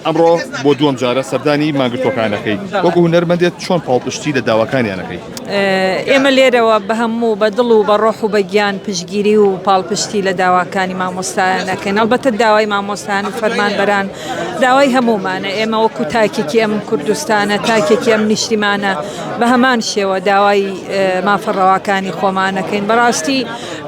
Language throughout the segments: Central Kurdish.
ئەمڕۆ بۆ دووەم جارە سەردانی مانگرتووەکانەکەی وەکو هونەرمەندێت چۆن پاڵپشتی لە داواکانیانەکەی؟ ئێمە لێرەوە بە هەموو بە دڵ و بە ڕۆح و بە گیان پشتگیری و پاڵپشتی لە داواکانی مامۆستایان ئەکەین ئەڵبەتە داوای مامۆستایان و فەرمانبەران داوای هەموومانە ئێمە وەکو تاکێکی ئەم کوردستانە تاکێکی ئەم نیشتیمانە بە هەمان شێوە داوای مافە ڕەواکانی خۆمانەکەین بەڕاستی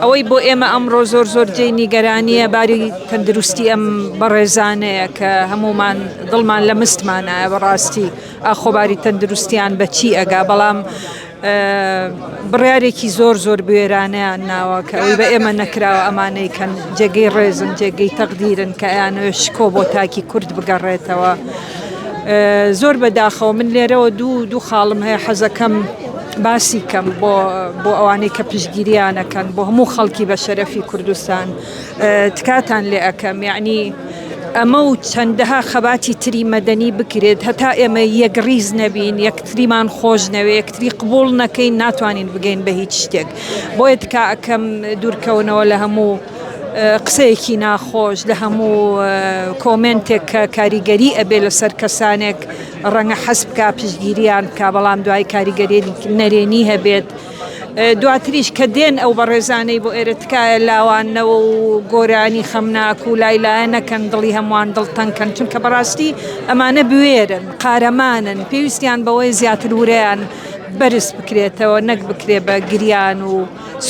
ئەوەی بۆ ئێمە ئەمڕۆ زۆر زۆر جێی نیگەرانییە باری تەندروستی ئەم بەڕێزانەیە کە هەموومان دڵمان لە مستمانایە بەڕاستی ئاخۆ باری تەندروستیان بە چی ئەگا بەڵام بڕیارێکی زۆر زۆر بوێرانەیان ناوە کە ئەوی بە ئێمە نەکراوە ئەمانەی کەن جێگەی ڕێزن جێگەی تەقدیرن کە ئەیانەوێت شکۆ بۆ تاکی کورد بگەڕێتەوە. زۆر بەداخەوە من لێرەوە دوو دوو خاڵم هەیە حەزەکەم باسی کەم بۆ بۆ ئەوانەی کە پشتگیریانەکەن بۆ هەموو خەڵکی بە شەرەفی کوردستان تکاتان لێ ئەەکەم یعنی ئەمە و چەندەها خەباتی تری مەدەنی بکرێت هەتا ئێمە یەکڕیز نەبین یەکتریمان خۆش نەوێ یەکتری قبوڵ نەکەین ناتوانین بگەین بە هیچ شتێک بۆیە تکا ئەکەم دوورکەونەوە لە هەموو قسەیەکی ناخۆش لە هەموو کۆمێنتێک کە کاریگەری ئەبێ لەسەر کەسانێک ڕەنگە حەز بکا پشتگیریان بکا بەڵام دوای کاریگەری نەرێنی هەبێت دواتریش کە دێن ئەو بەڕێزانەی بۆ ئێرە تکایە لاوانەوە و گۆرانی خەمناک و لای لایە نەکەن دڵی هەمووان دڵتەنگ کەن چونکە بەڕاستی ئەمانە بوێرن قارەمانن پێویستیان بەوەی زیاتر ورەیان بەرز بکرێتەوە نەک بکرێ بە گریان و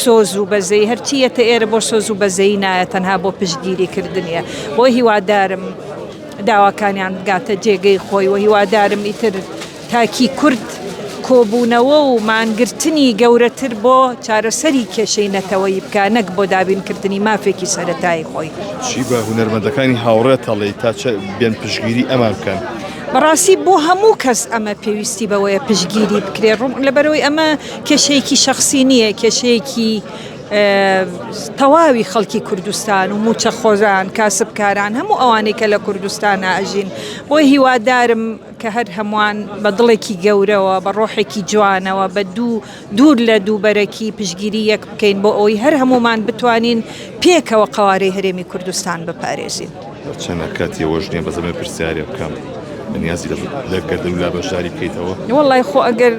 سۆز و بەزەی هەرچی یەتە ئێرە بۆ سۆز و بەزەی نایە تەنها بۆ پشتگیری کردنیە بۆ هیوادارم داواکانیان بگاتە جێگەی خۆی و هیوادارم ئیتر تاکی کورد کۆبوونەوە و مانگرتنی گەورەتر بۆ چارەسەری کێشەی نەتەوەیی بکا نەک بۆ دابینکردنی مافێکی سەرەتایی خۆی. چی بە هونەرمەندەکانی هاوڕێت ئەڵێی تا چە بێن پشتگیری ئەمان بکەن؟ بەڕاستی بۆ هەموو کەس ئەمە پێویستی بەوەیە پشتگیری بکرێت ڕوون لەبەرئەوەی ئەمە کێشەیەکی شەخسی نییە کێشەیەکی تەواوی خەڵکی کوردستان و مووچەخۆران کاسبکاران هەموو ئەوانەی کە لە کوردستانا ئەژین بۆیە هیوادارم کە هەر هەمووان بە دڵێکی گەورەوە، بە ڕۆحێکی جوانەوە، بە دوو دوور لە دووبەرەکی پشتگیری یەک بکەین بۆ ئەوەی هەر هەموومان بتوانین پێکەوە قەوارەی هەرێمی کوردستان بپارێزین. هەرچەنە کاتی ئەوەش نییە بەس ئەمەوێ پرسیارێ بکەم بەنیازی لە گەردەلوولا بەشداری بکەیتەوە؟ وەڵای خۆ ئەگەر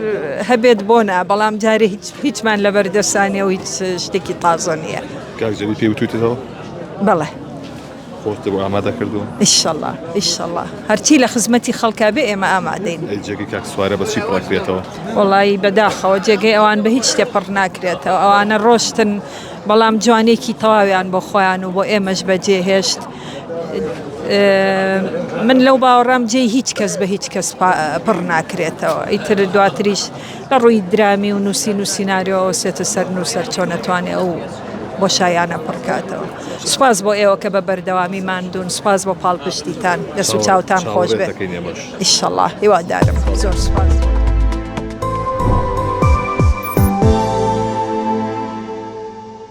هەبێت بۆ نا، بەڵام جارێ هیچ هیچمان لەبەر دەستا نییە و هیچ شتێکی تازە نییە. کاک جەلیل پێی وتوویتەوە؟ بەڵێ. خۆت بۆ ئامادە کردووە؟ ئیشەڵا ئیشەڵا هەرچی لە خزمەتی خەڵکا بێ ئێمە ئامادەین. ئەی جێگەی کاک سوارە بە چی پڕ ئەکرێتەوە؟ وەڵایی بەداخەوە جێگەی ئەوان بە هیچ شتێ پڕ ناکرێتەوە ئەوانە ڕۆشتن بەڵام جوانێکی تەواویان بۆ خۆیان و بۆ ئێمەش بەجێ هێشت من لەو باوەڕام جێی هیچ کەس بە هیچ کەس پڕ ناکرێتەوە ئیتر دواتریش لە ڕووی درامی و نووسین و سیناریۆوە سێتە سەر نووسەر چۆن ئەتوانێ ئەو بۆشاییانە پڕکاتەوە. سوپاس بۆ ئێوە کە بە بەردەوامی ماندوون، سوپاس بۆ پاڵپشتیتان، دەست و چاوتان خۆش بێت. ئیشەڵا هیوادارم. زۆر سوپاس.